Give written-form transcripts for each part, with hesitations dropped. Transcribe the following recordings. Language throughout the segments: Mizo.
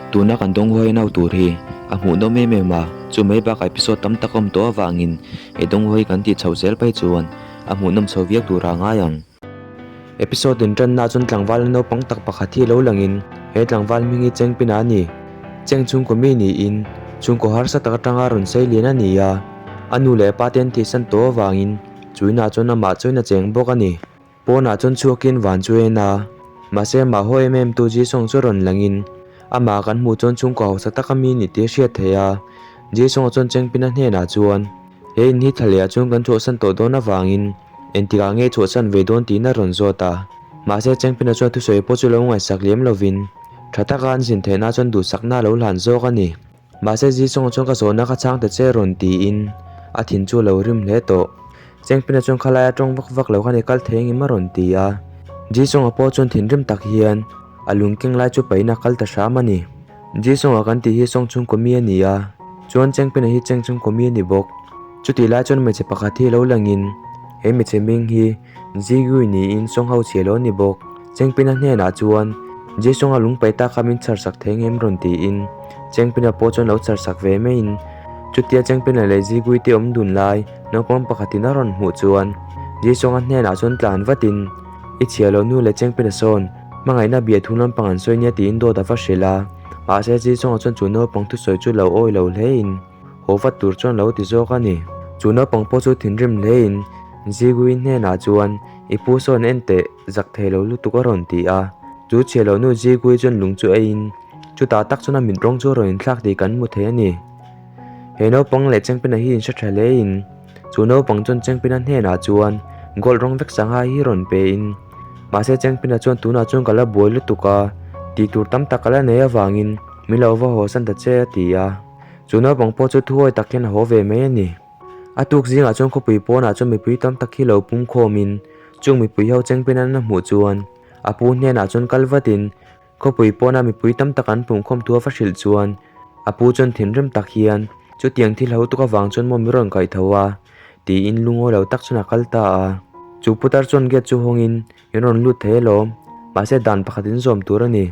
Tuna kan Donghuai nau tur hi a hmuhnawm em em a, chu mai bakah episode tam tak a awm tawh avangin he Donghuai kan tih chhoh zel phei chuan a hmuhnawm chho viau turah a ngai ang. Episode inṭanna chuan tlangval naupang tak pakhat hi lo langin he tlangval hming hi Chengpina a ni. Cheng chhungkaw mi niin chhungkaw harsa tak atanga rawn sei lian a ni a, a nu leh a pa te an thihsan tawh avangin chu inah chuan amah chuan a cheng bawk a ni. Pawnah chuan chhuakin van chu a en a, mahse amah haw em em tu Jisung chu rawn langin amah kan hmuh chuan chhungkaw hausa taka mi ni tih a hriat theih a. Jisung-a chuan Chengpina hnenah chuan he in hi thla lehah chuan kan chhuahsan tawh dawn avangin Engtikah nge chhuahsan ve dawn tiin a rawn zawt a. Mahse Chengpina chuan thusawi pawh chu lo ngaihsak lem lovin tha taka an zin theihna chuan duhsakna a lo hlan zawk a ni. Mahse Zisawng chuan ka zawhna ka chhang ta che rawn tiin a thin chu a lo rim hle tawh. Chengpina chuan khalaia tawng vak vak lo khan i kal thei engim a rawn ti a. Zisawng pawh chuan thinrim tak hian a lung keng lai chu pahin a kal ta hram a ni. Jisonga kan tih hi Sawngchhungkaw mi a ni a, chuan Chengpina hi Chengchhungkaw mi a ni bawk. Chutih lai chuan hmeichhe pakhat hi lo langin he hmeichhe hming hi Zigui niin Sawngho chhia lo a ni bawk. Chengpina hnenah chuan Jisonga lung paih tak kha min chhar sak thei ngem rawn tiin Chengpina pawh chuan lo chhar sak ve maiin chutia Chengpina leh Zigui te awm dun lai naupang pakhatin a rawn hmuh chuan Jisonga hnenah chuan tlan vatin I chhia lo nu leh Chengpina sawn Hmangaihna bia thu lampang an sawi nia tiin dawt a va hrilh a, mahse Jisung-a chuan chu naupang thusawi chu lo awi lo hlein haw vat tur chuan lo ti zawk a ni. Chu naupang pawh chu thinrim hlein Zigui hnenah chuan I pu sawn en teh, zak thei lo lutuk a rawn ti a. Chu chhiah lo nu Zigui chuan lung chu eiin chutah tak chuan a mit rawng chu a rawn inthlak tih kan hmu thei a ni. He naupang leh Chengpina hi inhre tha hlein chu naupang chuan Chengpina hnenah chuan gold rawng vek sangha hi rawn pein Mahse Chengpina chuan tunah chuan ka la buai lutuk a, tih tur tam tak ka la nei avangin min lo va haw san ta che a ti a. Chu naupang pawh chu thuawi tak hian a haw ve mai a ni. A tuk zingah chuan khawpui pawnah chuan mipui tam tak hi lo pum khawmin chung mipui ho Chengpina an hmuh chuan a pu hnenah chuan kal vatin Khawpui pawna mipui tam tak an pumkhawm thu a va hrilh chuan a pu chuan thinrim tak hian chutiang thil ho tuk avang chuan maw mi rawn kaih tho a tiin lungawi lo tak chuan a kal ta a. Chu putar chuan gate chu hawngin in rawn lut thei alawm, mahse dan pakhat in zawm tur a ni.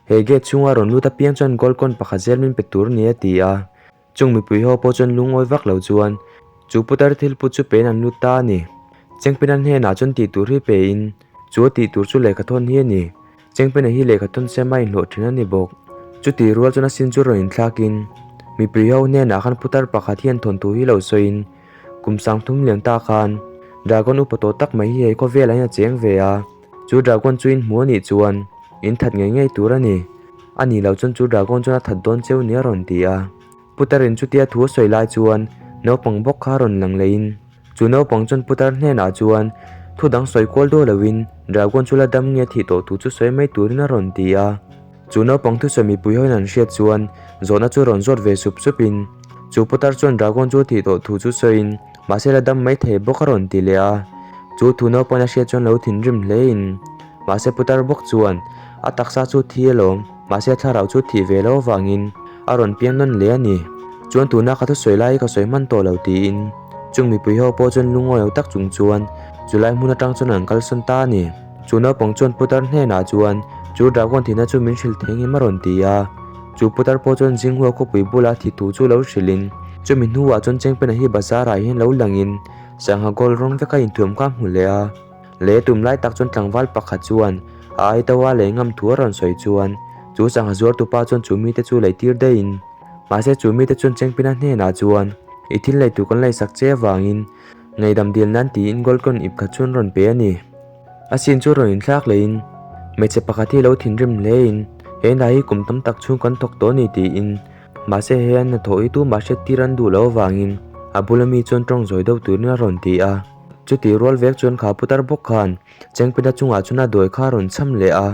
He gate chhunga rawn lut apiang chuan gold coin pakhat zel min pe tur a ni a ti a. Chung mipui ho pawh chuan lungawi vak lo chuan chu putar thil put chu pein an lut ta a ni. Chengpina hnenah chuan tih tur hi pein chu a tih tur chu lehkha thawn hi a ni. Chengpina hi lehkha thawn sema inhlawh thin a ni bawk. Chutih rual chuan a sin chu rawn inthlakin mipui ho hnenah khan putar pakhat hian thawnthu hi lo sawiin kum sangthum lian ta khan dragon upa tawh tak mai hi hei khawvelah hian a cheng ve a, chu dragon chu in hmu a nih chuan in that ngei ngei tur a ni. A nih loh chuan chu dragon chuan a that dawn cheu nia rawn ti a. Putarin chutia thu a sawi lai chuan naupang bawk kha rawn lang leiin chu naupang chuan putar hnenah chuan thu dang sawi kual daw loin dragon chu la dam nge thih tawh thu chu sawi mai turin a rawn ti a. Chu naupang thusawi mipui hoin an hriat chuan zawhna chu rawn zawt ve sup supin chu putar chuan dragon chu thih tawh thu chu sawiin mahse la dam mai thei bawk a rawn ti leh a. Chu thu naupang a hriat chuan lo thinrim hlein Mahse putar bawk chuan a taksa chu thi alawm, mahse a thlarau chu thih ve lo avangin a rawn piang nawn hle a ni. Chuan tuna ka thusawi lai hi ka sawi hman tawh lo tiin chung mipui ho pawh chuan lungawi lo tak chung chuan chulai hmun atang chuan an kalsawn ta a ni. Chu naupang chuan putar hnenah chuan chu dragon thihna chu min hrilh thei ngem a rawn ti a. Chu putar pawh chuan Jinghua khawpui bula thi thu chu lo hrilhin chumi hnuah chuan Chengpena hi bazar ah hian lo langin sangha gold rawng veka inthuam kha a hmu leh a. Leh tum lai tak chuan tlangval pakhat chuan a aitawa lei ngam thu a rawn sawi chuan chu sangha zuartupa chuan chu mite chu lei tir daihin mahse chu mite chuan Chengpina hnenah chuan i thil lei tur kan lei sak che avangin ngaihdam dil nan tiin gold coin ip khat chu an rawn pe a ni. A sin chu rawn inthlak leiin hmeichhe pakhat hi lo thinrim hlein he hna hi kum tam tak chhung kan thawk tawh a ni tiin mahse he an hnathawh hi tumah hriattir an duh loh avangin a bula mi chuan tawng zawi deuh turin a rawn ti a. Chutih rual vek chuan kha putar bawk khan Chengpina chungah chuan a dawi kha a rawn cham leh a,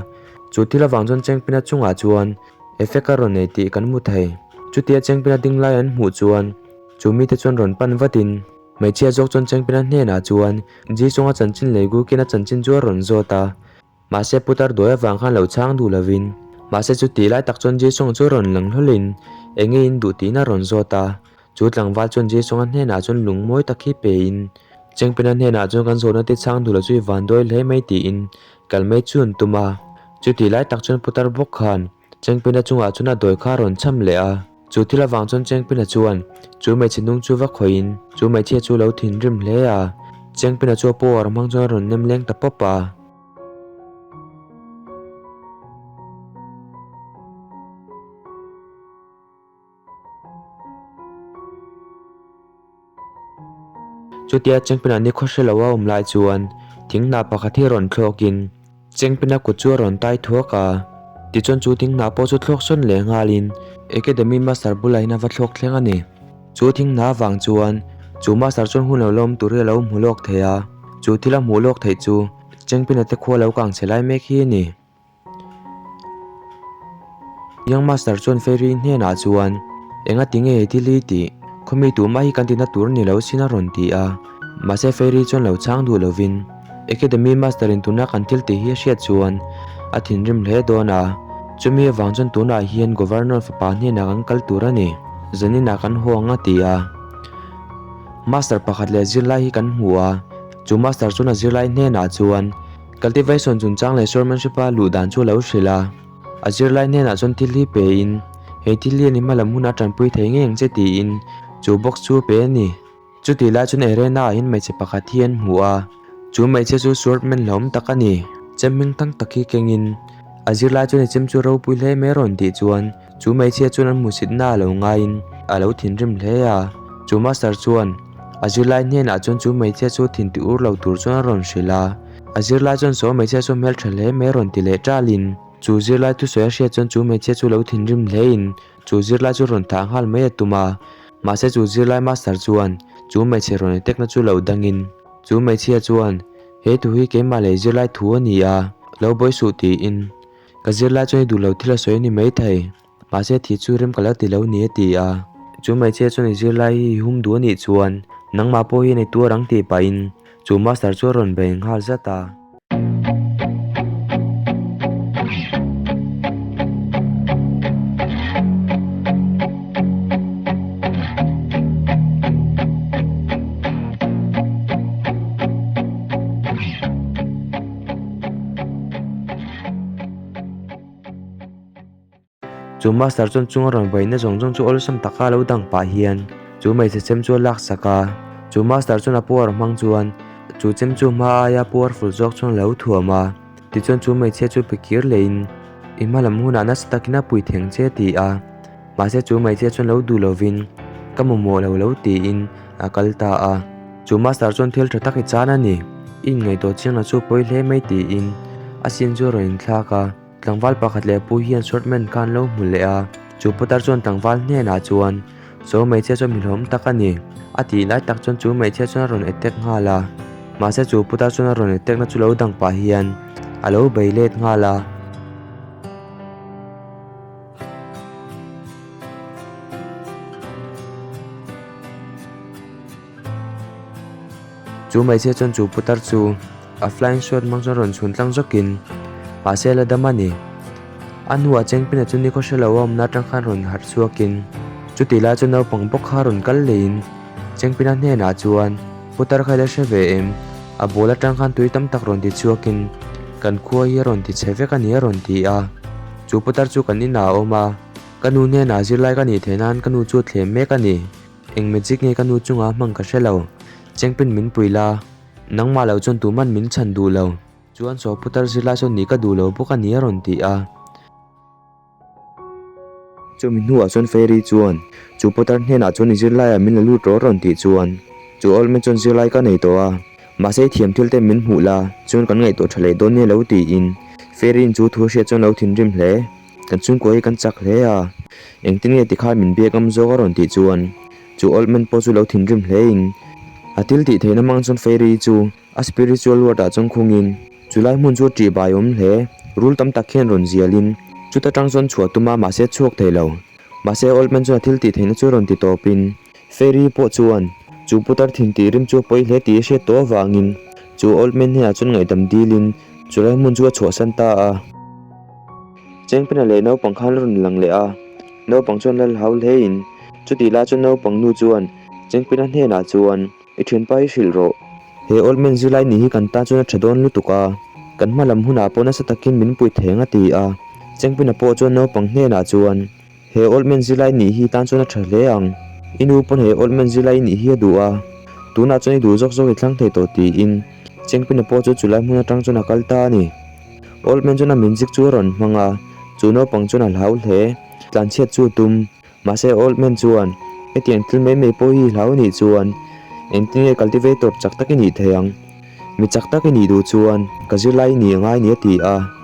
chu thil avang chuan Chengpina chungah chuan effect a rawn nei tih kan hmu thei. Chutia Chengpina ding lai an hmuh chuan chu mite chuan rawn pan vatin hmeichhia zawk chuan Chengpina hnenah chuan Jisung-a chanchin lei Gukin a chanchin chu a rawn zawt a, mahse putar dawi avang khan lo chhang duh lovin mahse chutih lai tak chuan Jisung chu rawn lang hlawlin eng nge in duh tiin a rawn zawt a. Chu tlangval chuan Jason-a hnenah chuan lung mawi tak hi pein, Chengpena hnenah chuan kan zawhna te chhang duh lo chu i van dawi hle mai tiin kal mai chu an tum a. Chutih lai tak chuan putar bawk khan Chengpina chungah chuan a dawi kha a rawn cham leh a. Chu thil avang chuan Chengpina chuan chu hmeichhe hnung chu va khawih in chu hmeichhia chu lo thinrim hle a. Chengpina chu a power hmang chuan a rawn nem leng ta pawp a. Chutia Chengpina ni khaw hre lo a awm lai chuan thing hnah pakhat hi rawn thlawk in Chengpina kut chu a rawn tai thuak a. Tichuan chu thing hnah pawh chu thlawk sawn leh nghal in Academy Master bulah hian a va thlawk thleng a ni. Chu thing hnah avang chuan chu Master chuan hun lo la awm tur hi a lo hmu lawk thei a, chu thil a hmuh lawk theih chu Chengpina te khua lo kang chhe lai mek hi a ni. Young Master chuan Fairy hnenah chuan, Enga ti nge he thil hi tih? Khawmi tumah hi kan tina tur ni lo sin a rawn ti a. Mahse Fairy chuan lo chhang duh lovin, Academy Master in tuna kan thil tih hi a hriat chuan a thinrim hle dawn a. Chumi avang chuan tunah hian Governor fapa hnenah kan kal tur a ni. Zaninah kan haw ang a ti a. Master pakhat leh zirlai hi kan hmu a. Chu Master chuan a zirlai hnenah chuan, Cultivation chungchang leh swordsmanship-a luh dan chu a lo hrilh a, a zirlai hnenah chuan thil hi pe in, he thil hian i hmalam hunah a tanpui thei ngei ang che tiin chu box chu a pe a ni. Chutih lai chuan arena ah hian hmeichhe pakhat hi an hmu a, chu hmeichhia chu swordman hlauhawm tak a ni. Chem hming thang tak hi kengin a zirlai chuan i chem chu ropui hle mai a rawn tih chuan chu hmeichhia chuan an hmuhsitna a lo ngaiin a lo thinrim hle a, chu master chuan A zirlai hnenah chuan chu hmeichhia chu thin ti ur lo tur chuan a rawn hrilh a. A zirlai chuan saw hmeichhia chu hmeltha hle mai a rawn ti leh ṭalin chu zirlai thusawi a hriat chuan chu hmeichhia chu lo thinrim hlein chu zirlai chu rawn thah nghal mai a tum a. Mahse chu zirlai master chuan chu hmeichhe rawn intekna chu lo dangin chu hmeichhia chuan he thu hi keimah leh zirlai thu a ni a, lo bawi suh tiin ka zirlai chuan i duh lo thil a sawi a ni maithei. Mahse thih chu rem ka la ti lo ni a ti a. Chu hmeichhia chuan i zirlai hi i hum duh a nih chuan nangmah pawh hian i tuar ang tih pahin chu master chu a rawn bei nghal zat a. Chu master chuan chung a rawn vaihna zawng zawng chu awlsam taka lo dang pah hian chu hmeichhe chem chu a lak sak a. Chu master chuan a puar hmang chuan chu chem chu hma aia powerful zawk chuan a lo thuam a. Tichuan chu hmeichhia chu pe kir lehin i hma lam hunah nasa takin a pui theng che a ti a. Mahse chu hmeichhia chuan lo duh lovin ka mamawh lo lo tiin a kal ta a. Chu master chuan thil tha tak i chan a ni. I inngaihtuah chiang la chu pawi hle mai tiin a sin chu a rawn inthlak a. Tlangval pakhat leh pu hian Swordman kha an lo hmu leh a, chu putar chuan tlangval hnenah chuan, Saw hmeichhia chu mihlawm tak a ni, a tih lai tak chuan chu hmeichhia chuan a rawn attack nghal a. Mahse chu putar chuan a rawn attack na chu lo dang pah hian a lo bei let nghal a. Chu hmeichhia chuan chu putar chu a flying sword hmang chuan rawn chhun tlang zawkin mahse a la dam a ni. A hnuah Chengpina chu nikhaw hre lo a awmna atang khan rawn harh chhuakin chutih lai chuan naupang bawk kha rawn kal leiin Chengpina hnenah chuan putar kha i la hre ve em? A ball atang khan tui tam tak rawn ti chhuakin kan khua hi a rawn ti chhe vek a ni a rawn ti a. Chu putar chu kan inah a awm a, ka nu hnenah zirlai ka nih theih nan ka nu chu a thlem mek a ni. Eng magic nge ka nu chunga hmang ka hre lo. Chengpin min pui la, nangmah lo chuan tuman min chhan duh lo. Chuan saw putar zirlai sawn nih ka duh lo bawk a ni a rawn ti a. Chumi hnuah chuan Fairy chuan chu putar hnenah chuan i zirlaiah min la lut rawh a rawn tih chuan chu old man chuan zirlai ka nei tawh a, mahse i thiam thil te min hmuh la chuan kan ngaihtuah tha leh dawn nia lo tiin Fairy in chu thu a hriat chuan lo thinrim hle. Kan chhungkua hi kan chak hle a, engtin nge tikhan min biak ngam zawk a rawn tih chuan chu old man pawh chu lo thinrim hle in a thil tih theihna hmang chuan fairy chu a spiritual world ah chuan khung in chu lai hmun chu a ṭih bai awm hle. Rul tam tak hian rawn zial in chuta tang chuan chhuah tum a mahse chhuak thei lo. Mahse old man chuan a thil tih theihna chu rawn ti tawp in fairy pawh chuan chu putar thin tih rim chu a pawi hle tih a hriat tawh avangin chu old man hnenah chuan ngaihdam dil in chu lai hmun chu a chhuahsan ta a. Chengpina leh naupang khan rawn lang leh a, naupang chuan lal hau hle in chutih lai chuan naupang nu chuan Chengpina hnenah chuan i thianpa hi hrilh rawh. He old man zirlai ni hi kan tan chuan a tha dawn lutuk a, kan hma lam hunah pawh nasa takin min pui theng a ti a. Chengpina pawh chuan naupang hnenah chuan, He old man zilai nih hi tan chuan a tha hle ang. I nu pawn he old man zilai nih hi a duh a, tunah chuan i duh zawk zawk i thlang thei tawh tiin Chengpina pawh chu chulai hmun atang chuan a kal ta a ni. Old man chuan a minzik chu a rawn hmang a, chu naupang chuan a hlau hle. Tlanchhiat chu a tum. Mahse old man chuan, Hetiang thil mai mai pawh hi i hlau a nih chuan engtin nge cultivator chak tak i nih thei ang? Mi chak tak i nih duh chuan ka zirlai i nih a ngai ni a ti a.